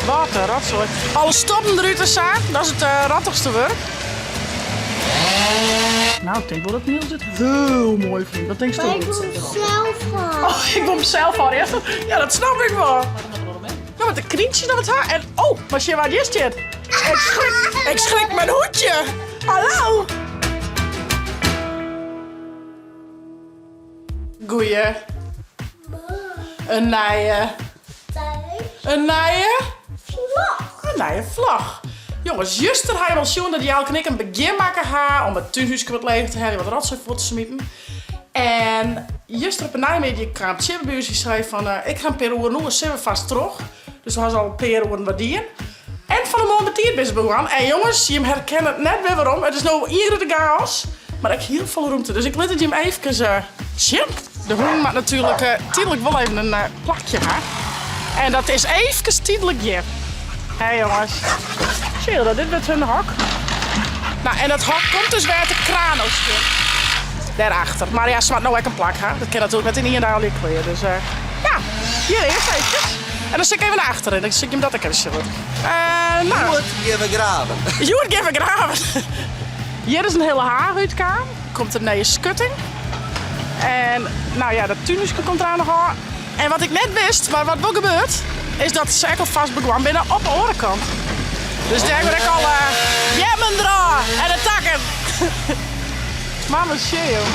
Wat in rotzooi. Alle stoppen derút en sa, dat is it rottichste wurk. Nou, ik tink wol dat Niels dit hiel moai fynt. Wat tinkst do? Ik wol 'm sels hâlde. Oh, ik wol 'm sels hâlde. Ja, dat snap ik wol. No, met de kryntsjes noch wat ha. En oh, mar sjen wa't hjir stiet. Ik schrik, ik schrik mijn hoedje. Hallo. Goeie. In nije. In nije. Vlog. In nije vlog. Jonges, juster ha je al sjoen dat Jelke en ik in begjin makke ha om it túnhúske wat leger te heljen, wat rotzooi fuort te smiten. En juster op 'e neimiddei kaam Tjibbe by ús, dy sei fan ik ha in pear oeren oer, sille we fast troch? Dus we ha al in pear oeren wat dien. En fan 'e moarn betiid binne se begûn. En jonges, jim herkenne it net wer werom. It is no ien grutte chaos, mar ek hiel folle rûmte. Dus ik lit it jim eefkes sjen. De hûn moat natuerlik tydlik wol even in plakje ha. En dat is eefkes tydlik hjir. Hé jonges. Sjoch dat, dit wurdt hun hok. Nou, en dat hok komt dus wêr't de kraan no stiet. Dêrachter. Mar ja, se moat no ek in plak ha. Dat kin natuerlik net yn ien dei allegear klear. Dus ja, hjir earst eefkes. En dan sil ik even nei achteren. Dan sil ik jim dat ek even sjen litte. Nou. Hjoed gean we graven. Hjoed gean we graven. Hjir is in hiele haach útkaam. Komt in nije skutting. En nou ja, dat túnhúske komt der noch ôf. En wat ik net wist, mar wat wol gebeurt, is dat se ek al fast begûn binne op de oare kant. Dus dêr wurdt ek al beammen derôf en de takken. Mamma sjen joh.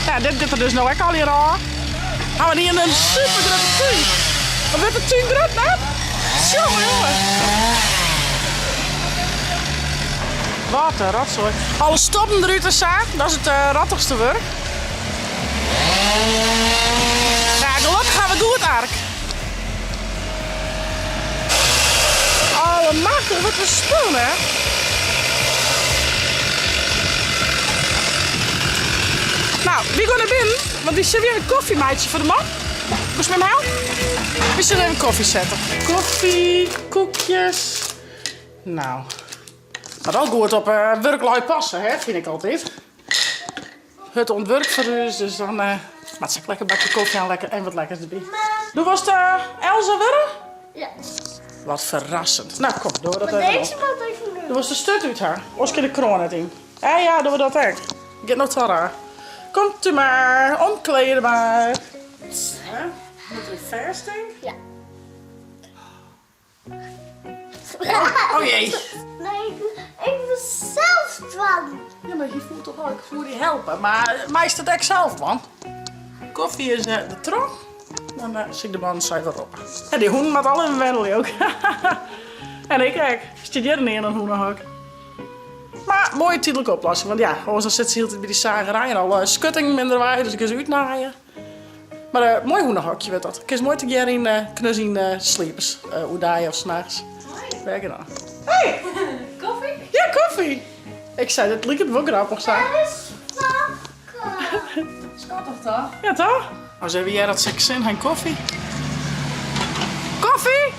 Ja, dit giet der dus no ek allegear ôf. Ha we hier in super grutte tún. Wat wurdt de tún grut, net? Sjoe, jonge. Wat in rotzooi. Alle stoppen derút en sa, dat is it rottichste wurk. Ja, gelokkich ha we goed ark. Allemachtich, wat in spul, hè? Nou, wy gean nei binnen, want wy sille even kofje meitsje foar de man. Wolst my helpe? Wy sille even kofje sette. Koffie, koekjes. Nou, moat al goed op wurklui passe, hè, fyn ik altyd. Hurd oan it wurk foar ús, dus dan moat se ek lekker bakje kofje en lekker en wat lekkers derby. Do wolst Elsa wurde? Ja. Wat ferrassend. Nou, kom, dogge we dat Maar even deze op. moet even doen. Do wolst de sturt út ha, oars kin de kroan net yn. Ja, ja, dogge we dat ek. Giet noch te raar. Komt u mar, omklede mar. Hè? Moat der fêsting? Ja. Oh jee. Nee, ik wil zelf dwaan. Ja, mar hy voelt toch al, ik woe dy helpe. Mar meist it ek sels dwaan? Koffie is der troch. Dan sil ik de mannen sa even roppe. En dy hûnen moat al even wennelje ook. En ik ek. Stiet hjir in in hûnehok. Mar moaie tydlike oplossing, want ja, oars dan sit se hieltyd by dy sagerij en alle skuttingen binne derwei, dus ik kin se útnaaie. Mar uh, moai hûnehokje wurdt dat. Kinst moai tegearre yn uh, knus yn uh, sliepe, uh, oerdei of nachts. Werk dan. Hey! Koffie? Ja, koffie! Ik sei, dat liket wol grappich sa. Dat is wakker. Skattich toch? Ja, toch? As even hearre dat se ek sin ha yn koffie. Koffie!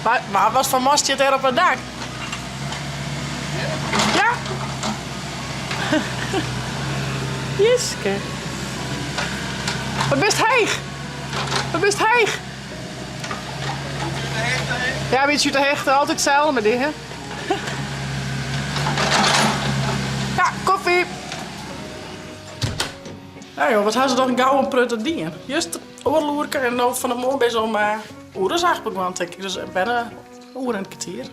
Mar, mar wat foar man stiet dêr op it dak? Ja? Jiske. Wat bist heech? Wat bist heech? Ja, in bytsje út de hichte. Altyd itselde mei dy, hè? Ja, koffie. Ja joh, wat ha se toch in gau in prutte dien. Juster oardel oerke en no fan 'e moarn binne se om oere as acht begûn tink ik. Dus bijna in oere en in kertier.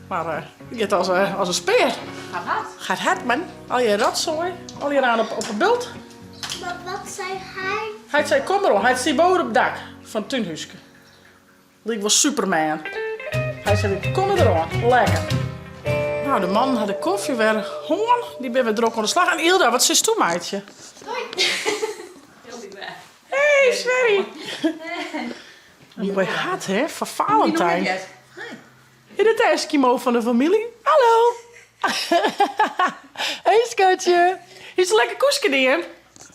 Mar it giet as as in spear. Gaat hard. Gaat hard man. Allegear rotsoai, allegear aan op 'e bult. Maar wat sei hy? Hy sei kom deroan, hy stie boven op it dak fan it túnhúske. Lyk wol Superman. Hy sei kom deroan, lekker. Nou, de mannen ha de kofje wer hân. Dy binne wer drok oan de slach. En Ilda, wat silsto meitsje? Hoi. Hieltyd wer. Hey, Sverry. Een moai hart, hè, foar Valentijn. Is dit de Eskimo fan de famylje? Hallo. Hey, skatje. Is lekker koeske dien?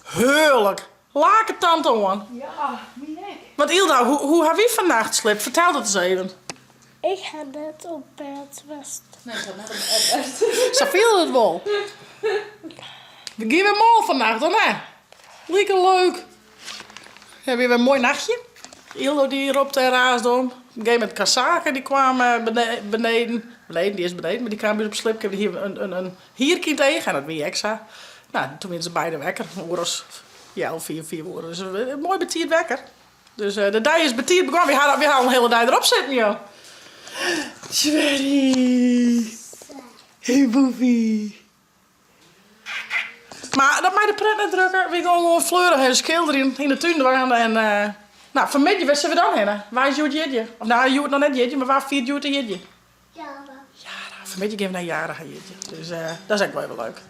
Hearlik. Lake tante oan. Ja, myn ek. Want Ilda, hoe, hoe ha wy fannacht sliept? Fertel dat ris even. Ik ha net op bêd west. Nee, ik ha net op bêd west. Sa fielde it wol. We gean wer mâl fannacht, of net? Like leuk. Ha wy wer in moai nachtje. Ildo dy ropte en raasde om. Op in gegeven momint Kazake dy kwam beneden. Beneden, dy is beneden, mar dy kaam by ús op slipke. Dy hie in hierke yn it each en dat wie ek sa. No, toen wiene se beide wekker, in oer as healfiif, fiif oere. Dus moai betiid wekker. Dus de dei is betiid begûn. Wy ha, wy ha al in hiele dei derop sitten, joh. Swerrie. Hey, boefie. Mar dat mei de pret net drukke. Wy gean gewoan fleurich even skilderjen, yn de tún dwaande. En no, fanmiddei, wêr sille we dan hinne? Wa is hjoed jierdei? Of no, hjoed noch net jierdei, mar wa fiert hjoed de jierdei? Jara. Jara. Fanmiddei gean we nei Jara har jierdei. Dus dat is ek wol even leuk.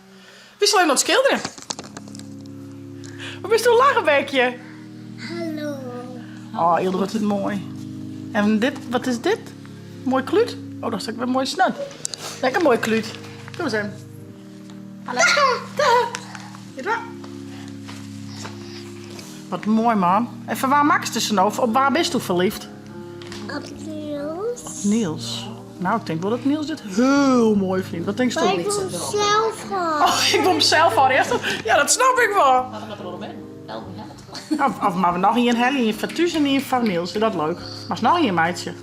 Wy sille even oan it skilderjen. Wat bist oan lachen, Bekje? Hallo. Oh, Ilde, wat is dit moai. En dit, wat is dit? Moai klút? Oh, dat is ek wer moai snot. Lekker moai klút. Kom eens even. Hallo. Hier Wat moai, man. En foar wa makkest dizze no? Op wa bist do ferliefd? Op Niels. Op Niels. Nou, ik tink wol dat Niels dit hiel moai fynt. Wat tinkst do? Mar ik wol him sels hâlde. Oh, ik wol him sels hâlde. Ja, dat snap ik wol. Mar dat moat der wol om in. Elk hellet. Of, of moatte we noch ien helje, ien foar thús en ien foar Niels. Is dat leuk? Moatst noch ien meitsje.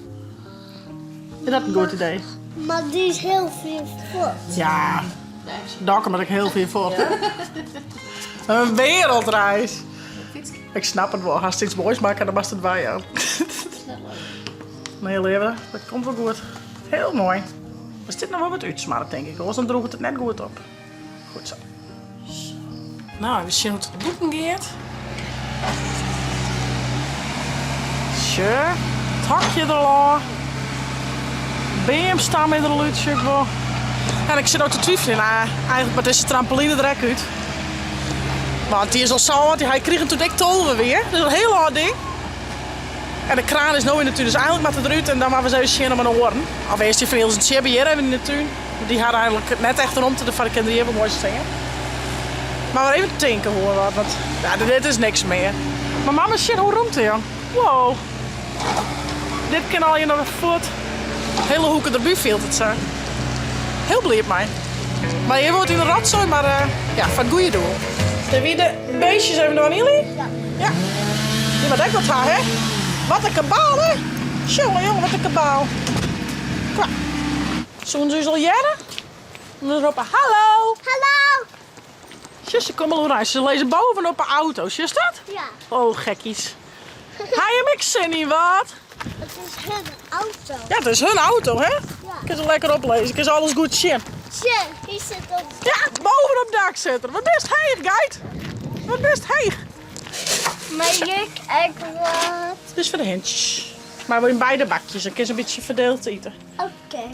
Is dat in goed idee? Mar dy is hiel fier fuort. Ja, Dokkum is ek hiel fier fuort. In wereldreis. Ik snap it wol. Hast iets moais makke, dan moatst it weijaan. Nee, leave, dat komt wol goed. Hiel moai. Der sit noch wol wat útsmarre, tink ik. Oars dan drûget it net goed op. Goed sa. No, even sjen hoe't it bûten giet. Sjoch, it hokje der al ôf. Beamstam is der al út, sjoch ik wol. En ik sit no te twifeljen, eigentlik moat dizze trampoline der ek út. Want dy is al sa âld, dy ha ik krigen toen ik 12 wie. Dat is in hiel âld ding. En de kraan is no yn de tún, dus eigentlik moat er derút en dan moatte we ris even sjen om in oaren. Of earst dy fan Ilse en Tsjibbe hjir even yn de tún. Dy ha eigentlik net echt romte derfoar, dy kin der hjir wol moai stean. Mar wer even tinke hoe wat, want ja, dit is niks mear. Mar mama sjen hoe romte jong. Wow. Dit kin allegear noch wer fuort. Hele hoeke derby fielt it sa. Hiel bliid mei. Mar hjir wurdt yn de rotsoai, mar ja, foar it goede doel. Dêr wie de beestjes even oan, Ily? Ja. Ja. Dy moat ek wat ha, hè? Wat in kabaal, hè? Sjonge, jonge, wat in kabaal. Kwa. Soenen se ús al hearre? Dan roppe hallo. Hallo. Sjoch, se komme al oerein. Se lizze bovenop de auto. Sjochst dat? Ja. Oh, gekkies. Ha jim ek sin yn wat? It is hun auto. Ja, it is hun auto, hè? Ja. Kin se lekker oplizze, kin se alles goed sjen. Sjen, hy sit op it Ja, bovenop it dak sit er. Wat bist heech, geit. Wat bist heech. Mei ik ek wat? Dit is foar de hintsjes. Mar wol yn beide bakjes, dan kin se in bytsje ferdield ite. Oké.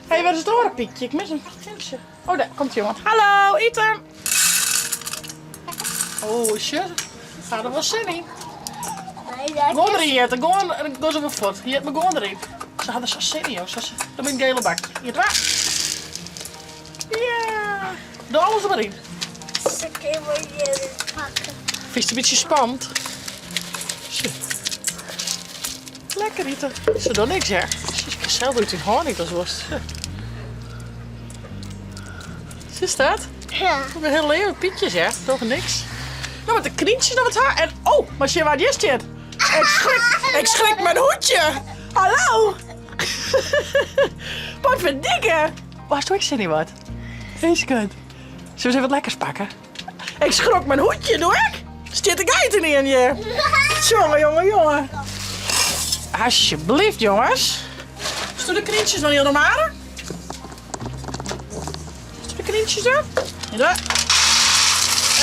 Hé, wêr is it oare pykje? Ik mis in hintsje. Oh, dêr komt jongen. Hallo, ite! Oh, sjoch. Ha der wol sin yn. Gewoan deryn, Jette. Gewoan, gean se wer fuort. Jit, mar gewoan deryn. Se ha der sa sin yn, joh. Doe mei it gele bakje. Jit, wa? Ja. Doe alles der mar yn. Se kin wol hjir pakke. Fynst it in bytsje spannend? Sjoch. Lekker ite. Se dogge niks, hear. Se kin sels út dyn hân ite as wolst. Sjochst dat? Ja. We binne hiel leave pykjes, hear. Dogge niks. No moat de knyntsjes noch wat ha. En oh, mar sjen wa't hjir stiet. Ik schrik, ik schrik mijn hoedje. Hallo. Potverdikke. Hasto ek sin yn wat? Hey skat. Sille we ris even wat lekkers pakke? Ik schrok mijn hoedje, doe ik. Stiet de geit yn hjir. Jonge, jonge, jonge. Alsjeblieft, jonges. Sto de knyntsjes noch hiel normaal? De knyntsjes der? Ja.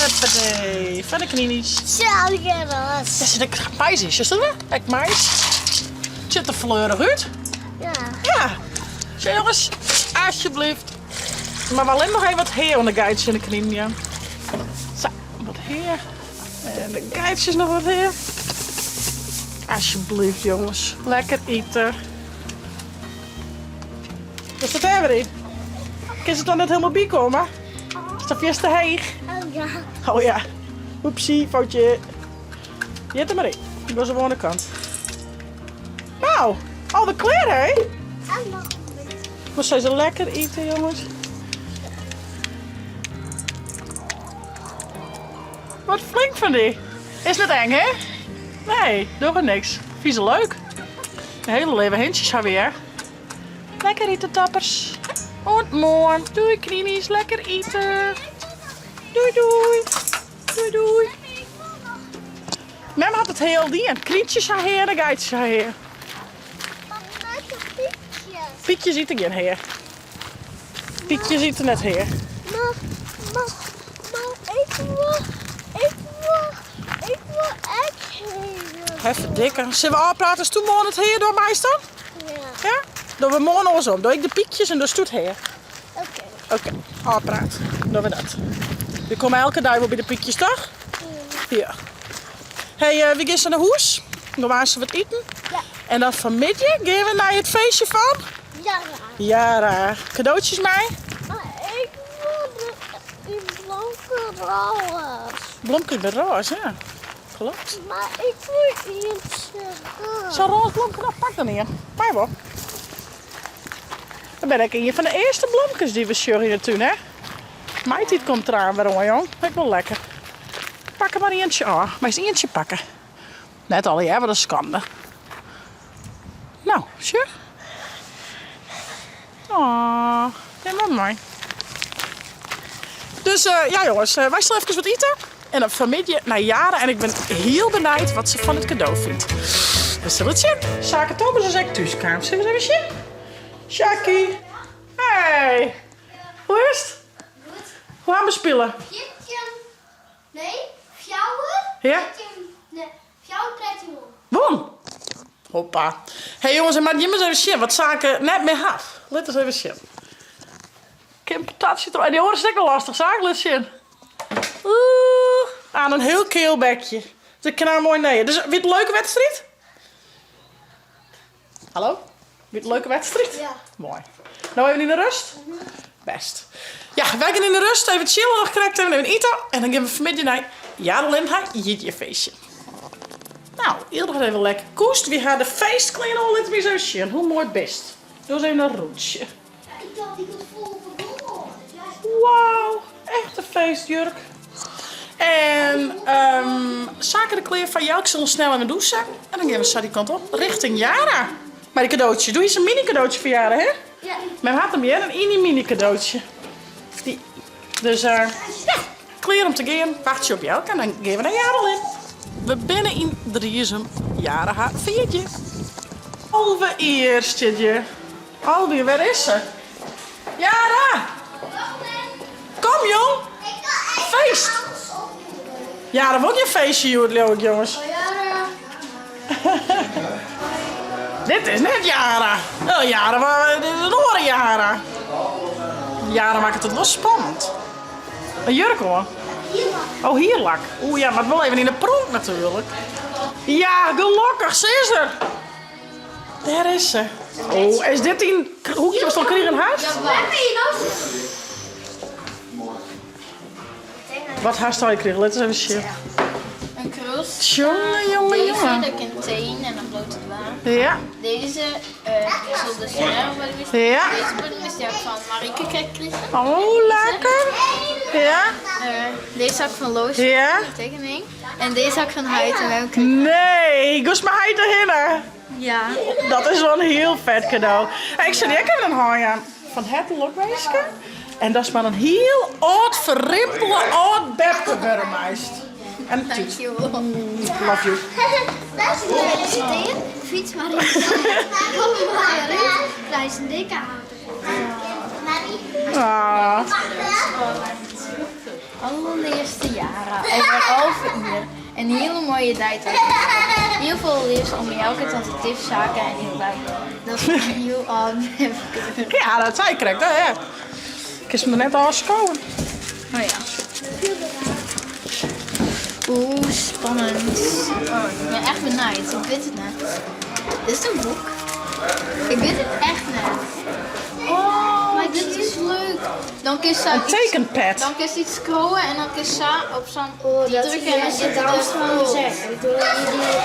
Huppatee, foar de knynjes. Zo, jongens. Dêr sit ek mais yn, sjochst dat wer? Ek mais. It sjocht der fleurich út. Ja. Ja. Zo jongens, alsjeblieft. Mar we allinnich noch even wat hea oan de geitsjes en de kninen jaan. Sa, wat hea. En de geitsjes noch wat hea. Alsjeblieft jongens, lekker ite. Is dat dêr wer yn? Kin se dan net hielendal bykomme? Is dat fierste heech? Oh ja. Oh ja. Oepsie, foutje. Jit der mar yn. Ik was oan de kant. Nou, alwer klear hè? Maar sy se lekker ite, jongens. Wat flink fan dy. Is net eng, hè? Nee, dogge niks. Fyn se leuk. Hele leave hintsjes ha we hear. Lekker ite toppers. Oant moarn. Doei knienies, lekker ite. Doei doei. Doei doei. Mem hat it hea al dien. Knyntsjes ha hea en de geitsjes ha hea. Maar net de piekjes. Piekjes ite gjin hea. Piekjes ite net hea. Maar, maar, maar ik wil, ik wil, ik wil ek hea. Hefferdikke. Sille we ôfprate datsto moarn it hea dwaan meist dan? Ja. Ja? Dogge we moarn oarsom. Doch ik de piekjes en dochsto it hea. Oké. Oké, ôfpraat. Dogge we dat. We komme elke dei wol by de piekjes, toch? Ja. Ja. Hey, eh, wy gean sa nei hûs. Dan woansdei wat iten. Ja. En dan fanmiddei gean we nei it feestje fan? Jara. Jara. Cadeautjes mei? Maar ik wil de, die blomke roze. Blomke by roze, ja. Klopt. Maar ik wil eentje roze. Zo'n roze blomke, nou pak dan ien. Mei wol. Dan bin ik ien fan de earste blomkes dy't we sjogge yn de tún, hè? Maitiid komt deraan wer oan, jong. Ek wol lekker. Pak der mar ientsje ôf. Meist ientsje pakke. Net allegear, want dat is skande. No, sjoch. Oh, dit wol moai. Dus eh, ja jongens, eh, wy sille efkes wat ite. En dan fanmiddei nei Jara en ik bin hiel benijd wat se fan it kado fynt. We sille it sjen. Sake Thomas is ek thús kaam. Sille we ris even sjen? Shaki. Hey. Hoe is it? Hoe ha we spile? 14, nee, fjouwer. Ja? 13, nee, fjouwer, 13 won. Won! Hoppa. Hey jongens, en moat jim ris even sjen wat Sake net mear hat. Lit ris even sjen. Kim patatje En dy oare is ek wol lastich, Sake, lit sjen. Oeh, aan in hiel keal bekje. Dus ik kin har moai nije. Dus wie it in leuke wedstriid? Hallo? Wie it in leuke wedstriid? Ja. Moai. No even yn de rust? Best. Ja, wy gean yn de rust even chillen noch krekt even, even ite. En dan gean we fanmiddei nei Jarlin har jierdeifeestje. Nou, Ilde hat even lekker koest. Wy ha de feestklean oan. Lit my ris even sjen. Hoe moai bist. Doe ris even in rûntsje. Ik dacht ik was vol verdomme. Wauw, echt een feestjurk. En Sake de klear foar Jelk sil snel even dûse. En dan gean we sa dy kant op, richting Jara. Mei de cadeautje. Doe eens een mini cadeautje foar Jara, hè? Ja. Mem hat him hjir, in mini mini cadeautje. Dy. Dus ja, klear om te gean. Wachtsje op Jelk en dan gean we nei Jarelin. We binne yn Driezum. Jara har feartje. 11 jier stiet hjir. Alweer, wêr is se? Jara! Kom jong! Feest! Jara wol gjin feestje hjoed leau ik jonges. Dit is net Jara. Oh, Jara, dit is in oare Jara. Jara makket it wol spannend. In jurk oan. Oh, hierlak. Oeh ja, moat wol even yn de pronk natuerlik. Ja, gelokkich, se is der. Dêr is se. Oh, is dit dyn hoekje watst al krigen hast? Wat hast al krigen? Lit ris even sjen. Een krus. Tjonge, jonge, Deze, jonge. daar kin tee yn en dan bliuwt it waarm. Ja, Deze is op de scherm. Ja. Deze pudding is die heb ik fan Marieke krekt krigen. Oh, lekker. Ja, Deze had ik van Loos, Ja. de tekening. En deze had ik van Heit en wij kregen. Nee, goest mei heit derhinne. Ja. Dat is wol in hiel fet kado. Hey, ik sil dy ek even in hân jaan. Fan herte lokwinske. En datst mar in hiel âld, ferrimpele âld bepke wurde meist. En Dankjewol. Love you. Gefeliciteerd. Fiets maar in. Kom maar erin. Krijg een dikke auto. Ah. Allereerste jaren, over halve uur. Een hiele mooie dei ta. Hiel folle leafs omke Jelke, tante Tif, Sake en Hilda. Dat is een hiel âld bepke. Ja, dat sei ik krekt, hè. Kinst him der net ôfskowe. Oh ja. Oeh, spannend. Oh, ik ben echt benijd. Ik wit it net. Is it in boek? Ik wit it echt net. Oh, maar dit is leuk. Dan kinst sa Een iets, tekenpad. dan kinst iets scrollen en dan kinst sa op zo'n Oh, die dat drukken en dan is zit de het dans er van vol. Zack.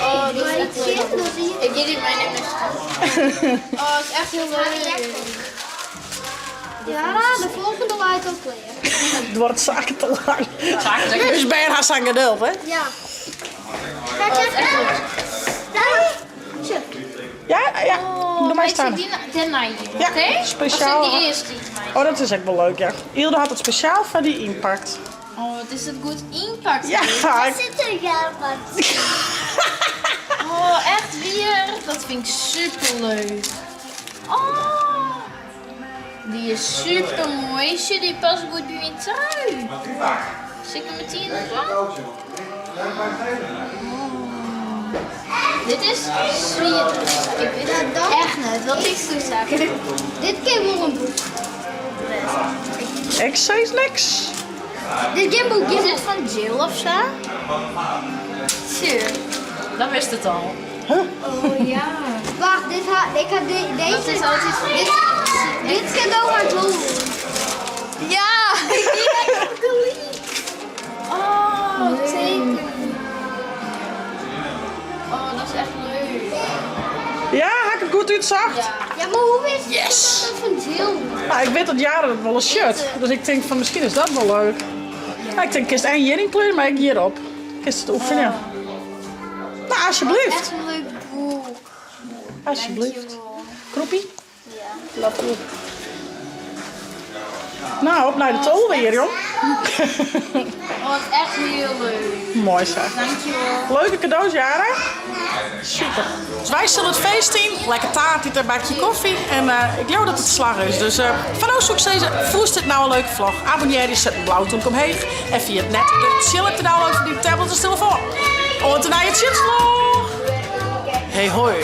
Oh, dat is echt leuk. Ik geef die mijn nummer. Oh, het is echt heel leuk. Ja, de volgende leit al klear. Het wordt zaken te lang. Dus ben je haar zijn geduld, hè? Ja. Kijk, kijk, kijk. Ja, ja. Oh, Doe mei staan. Die dêrnei iepen, Ja, oké? spesjaal. Of sil ik dy earst iepen meitsje? Oh, dat is ek wol leuk, ja. Ylde hat it spesjaal foar dy ynpakt. Oh, wat is dat goed ynpakt. Ja, Daar ik- zit er ja wat. Oh, echt wier? Dat vind ik superleuk. Oh, die is super mooi. Zie, die past goed bij mijn trui. Zit ik hem meteen in de dwang? Dit is sweet. Ik weet het echt net. Wat ik toezaak. Dit kan wel een boek. Ik zei niks. Dit kan boek. Is dit van Jill of zo? Sure. Dan wist het al. Oh ja. Wacht, dit ha, ik had de, deze. Dat is altijd Dit, dit cadeau had Lol. Ja, die heb ik geleend. Oh, teken. Oh, dat is echt leuk. Ja, had ik het goed uitzacht? Ja. Ja, maar hoe wist je Yes. dat dat van Jill was? Nou, ik weet dat Jaren dat wel een shirt. Dus ik denk van misschien is dat wel leuk. Nou, ik denk, kist en hier in kleur, maar ik hierop. Kist het oefenen. Nou, alsjeblieft. Echt een leuk boek. Alsjeblieft. Dankjewel. Kroepie? Ja. Laat toe. Nou, op naar de tol weer, jong. Oh, wat echt heel leuk. Mooi zeg. Dankjewel. Leuke cadeaus, Jara. Super. Dus wij zullen het feest zien. Lekker taart, een bakje koffie. En eh, ik geloof dat het slag is. Dus eh van ons succes. Voest dit nou een leuke vlog. Abonneer je, zet een blauw toon omheen. En via het net de chill te downloaden van die tablet en telefoon. En naar je chipsvlog. Hey hoi.